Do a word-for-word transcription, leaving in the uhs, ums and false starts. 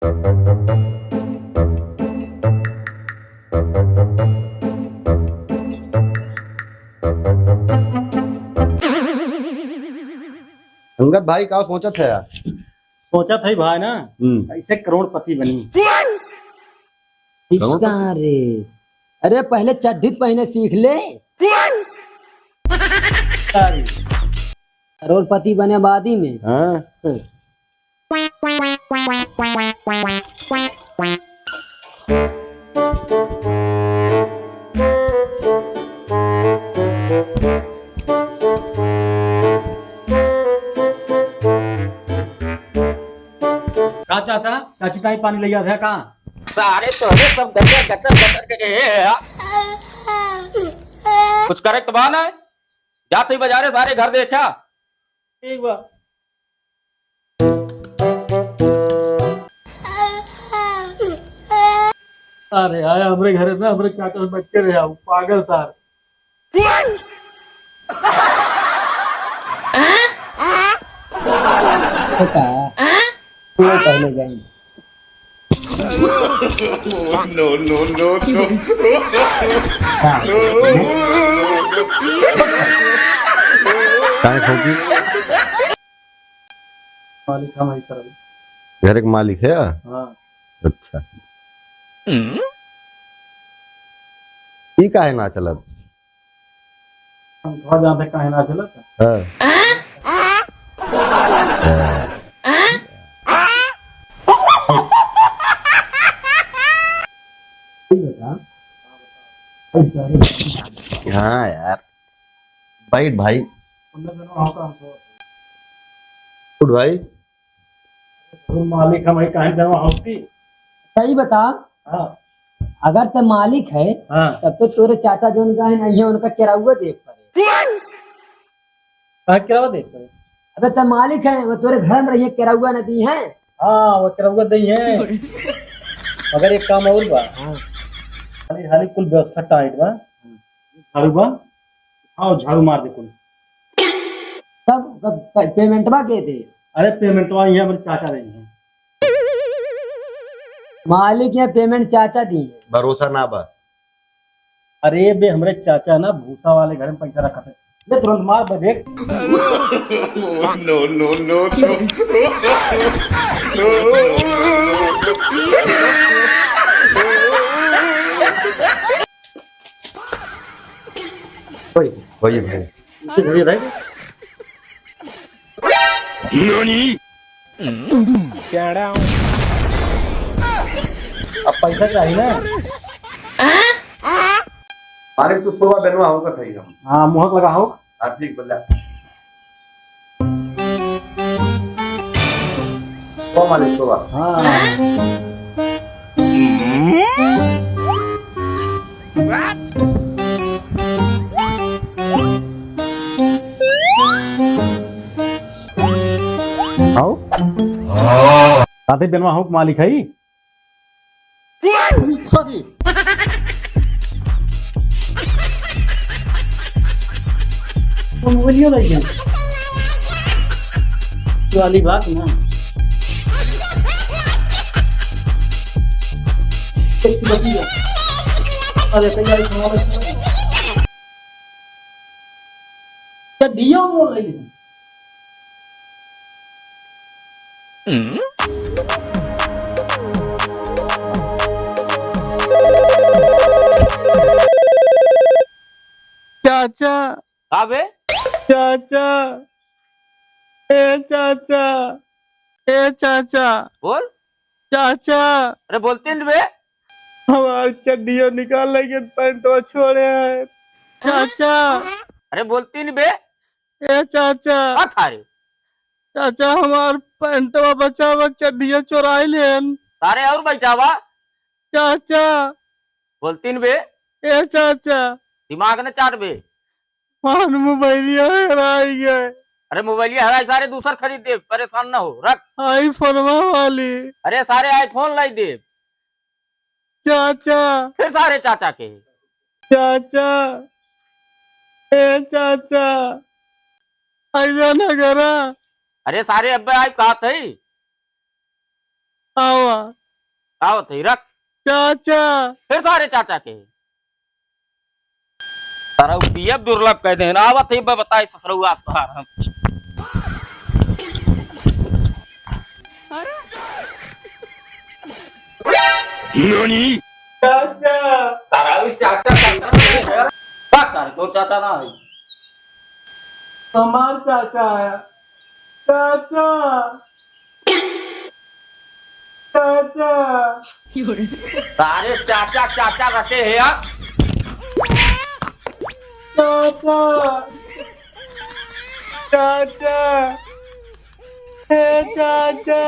अंगद भाई, का सोचत है यार? सोचत है भाई ना, हम्म। कैसे करोड़पति बनी। करोड़पति? इस सारे, अरे पहले चड्ढी त पहिने सीख ले। सारी। करोड़पति बने बादी में। हाँ। हम्म। का चाचा, चाची ताई पानी लइ आवे का? सारे तोहरे सब गटर, गटर, गटर के गए हैं यार। कुछ correct बा ना? जात ही बजारे सारे घर देखा। ठीक बा। अरे आया हमरे घरे में, हमरे चाचा से बच के रहे, पागल सार। बेटा, तू पहले जाएंगे। No, no, no, no। काहे फूकी? मालिक हम ही तरह। घर के मालिक है? हाँ। अच्छा। ई काहे ना चलत? हम थोड़ा जानते काहे ना चलत? हाँ। हाँ। हाँ यार, बैठ भाई। उठ भाई। मालिक हम ही काहे देवा होती? सही बता। हाँ। अगर ते मालिक है, हाँ। तब तो तोरे चाचा जोन का है ना, ये उनका केरउआ देख पड़े। काहे केरउआ देख पड़े? अबे ते मालिक है, वो तोरे घर में रहिए, केरउआ न दी है। हाँ, वो केरउआ दी है। मगर एक काम और बा। हाँ। हाली, हाली कुल व्यवस्था tight बा। झाड़ू बा? हाँ, झाड़ू मार दे कुल। तब, तब पे-, पेमेंटवा के दे? अरे पेमेंटवा ये हमरे चाचा देई हैं। मालिक, ये पेमेंट चाचा दी है। भरोसा ना बा। अरे बे, हमरे चाचा ना भूसा वाले घर में पैसा रखत है। ले तुरंत मार बे, देख। No, no, no, no। वही, वही भाई। नानी? अब पैसा चाहिए ना। अरे तू सोवा बेनवा होगा सही हम। हाँ, मोहक लगा हो। हाँ, ठीक बोला। ओ मालिक, सोवा। हाँ। आओ। साथे बेनवा हो मालिक है। Sorry। मोबाइलियो लग गया। तो वाली बात ना। एक बची है। अरे, तैयारी सुनाओ। तो दियो बोल रही है। चाचा। का बे? चाचा। ए चाचा। ए चाचा। बोल। चाचा। अरे बोलती न बे। हमार चड्डियो निकाल लेकिन पैंटवा छोड़े है। चाचा। अरे बोलती न बे। ए चाचा। का था रे? चाचा, हमार पैंटवा बचावा, चड्डिया चोराई लेन। सारे और बैठावा। चाचा। बोलती न बे। ए चाचा। दिमाग न चाट बे। हमार मोबाइलिया हेराई गए। अरे मोबाइलिया हेराई, सारे दूसर खरीद दे, परेशान न हो, रख। iPhone वाली। अरे सारे iPhone लाई दे। चाचा। फिर सारे चाचा के। चाचा, ए चाचा, आइबा ना घरा। अरे सारे अब्बे आज कहा थई। आवा। आवत ही, रख। चाचा। फिर सारे चाचा के। तारा उ पियब दुर्लभ कह देन। आवत ही, ब-, बताई ससुरऊ आज तोहार हम। चाचा। तारा उ चाचा, चाचा। का चाचा, तो चाचा ना है। हमार चाचा है। चाचा। चाचा। सारे चाचा, चाचा रहते हैं यार। चाचा। चाचा। हे चाचा।